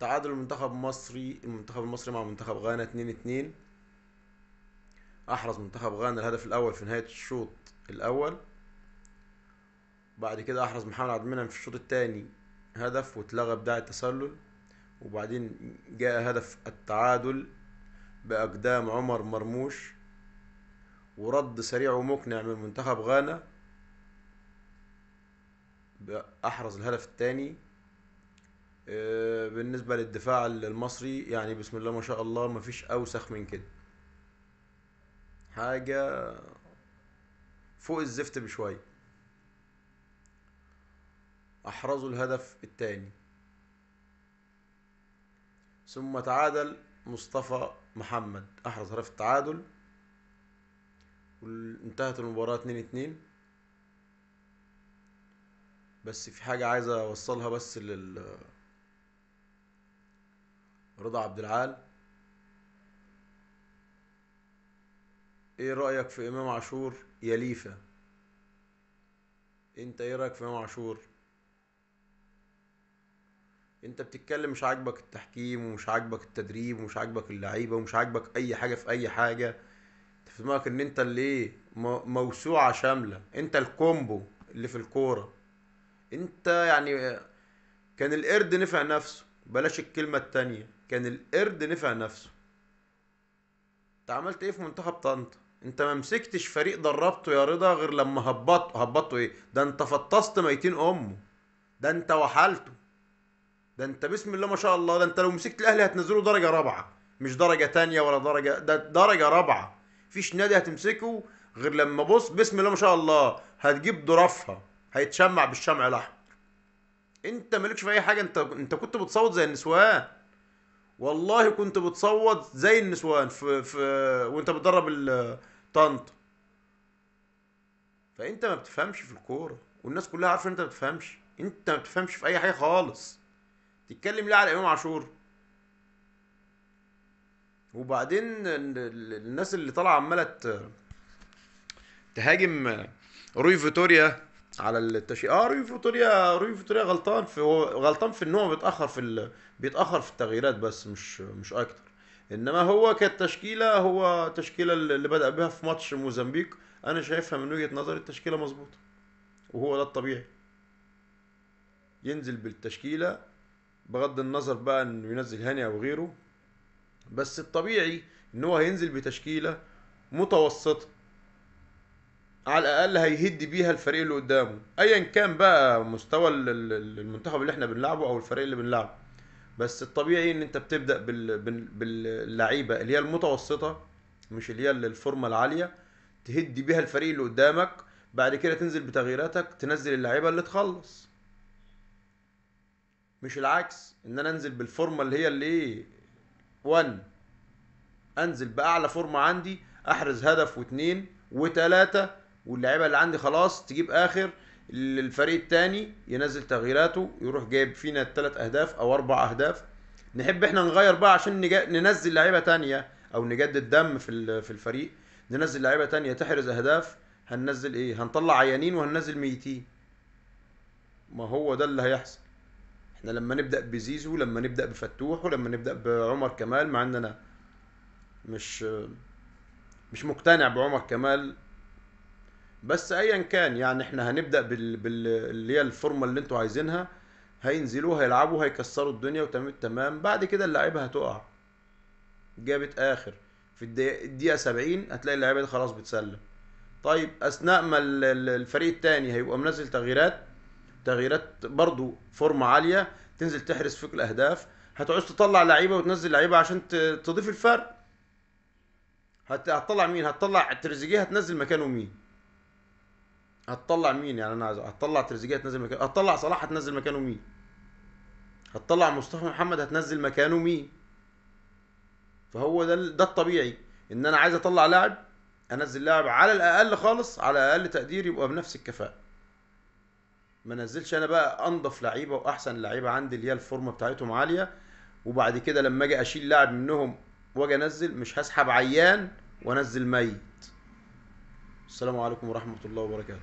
تعادل المنتخب المصري مع منتخب غانا 2-2. احرز منتخب غانا الهدف الاول في نهاية الشوط الاول، بعد كده احرز محمد عبد المنعم في الشوط الثاني هدف واتلغى بداعي التسلل، وبعدين جاء هدف التعادل باقدام عمر مرموش، ورد سريع ومقنع من منتخب غانا احرز الهدف الثاني. بالنسبة للدفاع المصري يعني بسم الله ما شاء الله مفيش اوسخ من كده، حاجة فوق الزفت بشوية. احرزوا الهدف الثاني، ثم تعادل مصطفى محمد، احرز هدف التعادل، وانتهت المباراة 2-2. بس في حاجة عايز اوصلها بس لل رضا عبد العال، ايه رأيك في امام عاشور يا ليفا؟ انت ايه رأيك في امام عاشور؟ انت بتتكلم مش عاجبك التحكيم ومش عاجبك التدريب ومش عاجبك اللعيبة ومش عاجبك اي حاجة في اي حاجة. انت في دماغك ان انت اللي ايه، موسوعة شاملة، انت ال combo اللي في الكورة. انت يعني كان القرد نفع نفسه، بلاش الكلمة التانية، كان القرد نفع نفسه. انت عملت ايه في منتخب طنطا؟ انت ما مسكتش فريق دربته يا رضا غير لما هبطته. هبطته ايه؟ ده انت فطست ميتين امه، ده انت وحالته، ده انت بسم الله ما شاء الله، ده انت لو مسكت الاهلي هتنزله درجة رابعة، مش درجة تانية ولا درجة، ده درجة رابعة. فيش نادي هتمسكه غير لما بص بسم الله ما شاء الله هتجيب ضرافها، هيتشمع بالشمع الاحمر. انت مالكش في اي حاجة، انت كنت بتصوت زي النسوان، والله كنت بتصوت زي النسوان في وانت بتدرب طنطا. فانت ما بتفهمش في الكورة، والناس كلها عارفه ان انت ما بتفهمش، انت ما بتفهمش في اي حاجة خالص. تتكلم ليه على امام عاشور؟ وبعدين الناس اللي طالعه عماله تهاجم روي فيتوريا على التشيء. روي فيتوريا غلطان في، هو غلطان في ان هو بيتاخر في التغييرات بس، مش اكتر. انما هو كالتشكيله، هو تشكيله اللي بدأ بها في ماتش موزمبيق انا شايفها من وجهة نظري التشكيلة مظبوطة، وهو ده الطبيعي، ينزل بالتشكيله بغض النظر بقى انه ينزل هاني او غيره، بس الطبيعي ان هو هينزل بتشكيله متوسطه على الاقل هيهد بيها الفريق اللي قدامه، ايا كان بقى مستوى المنتخب اللي احنا بنلعبه او الفريق اللي بنلعبه. بس الطبيعي ان انت بتبدا باللعيبه اللي هي المتوسطة، مش اللي هي الفورمة العالية، تهدي بيها الفريق اللي قدامك، بعد كده تنزل بتغييراتك، تنزل اللعيبة اللي تخلص، مش العكس ان انا انزل بالفورمه اللي هي اللي ايه 1، انزل باعلى فورمه عندي، احرز هدف واثنين وثلاثة، واللعيبة اللي عندي خلاص تجيب اخر، الفريق الثاني ينزل تغييراته يروح جايب فينا 3 اهداف او 4 اهداف. نحب احنا نغير بقى عشان ننزل لعيبة ثانية او نجدد دم في الفريق، ننزل لعيبة ثانية تحرز اهداف. هننزل ايه؟ هنطلع عيانين وهننزل ميتين. ما هو ده اللي هيحصل. احنا لما نبدا بزيزو، لما نبدا بفتوح، ولما نبدا بعمر كمال، مع ان انا مش مقتنع بعمر كمال، بس ايا كان يعني احنا هنبدا اللي هي الفورمة اللي انتوا عايزينها، هينزلوا هيلعبوا هيكسروا الدنيا وتمام التمام. بعد كده اللعيبة هتقع، جابت اخر في الدقيقة 70 هتلاقي اللعيبة دي خلاص بتسلم. طيب اثناء ما الفريق الثاني هيبقى منزل تغييرات برضو فورمه عالية، تنزل تحرز فيك الاهداف، هتعوز تطلع لعيبة وتنزل لعيبة عشان تضيف الفرق. هتطلع مين؟ هتطلع تريزيجيه، هتنزل مكانه مين؟ هتطلع مين يعني؟ انا عايز هتطلع تريزيجيه هتنزل مكانه، هتطلع صلاح هتنزل مكانه مين؟ هتطلع مصطفى محمد هتنزل مكانه مين؟ فهو ده الطبيعي، ان انا عايز اطلع لاعب انزل لاعب على الاقل خالص، على اقل تقدير يبقى بنفس الكفاءة. ما نزلش انا بقى انضف لعيبة واحسن لعيبة عندي اللي هي الفورمة بتاعتهم عالية، وبعد كده لما اجي اشيل لاعب منهم واجي انزل، مش هسحب عيان وانزل ميت. السلام عليكم ورحمة الله وبركاته.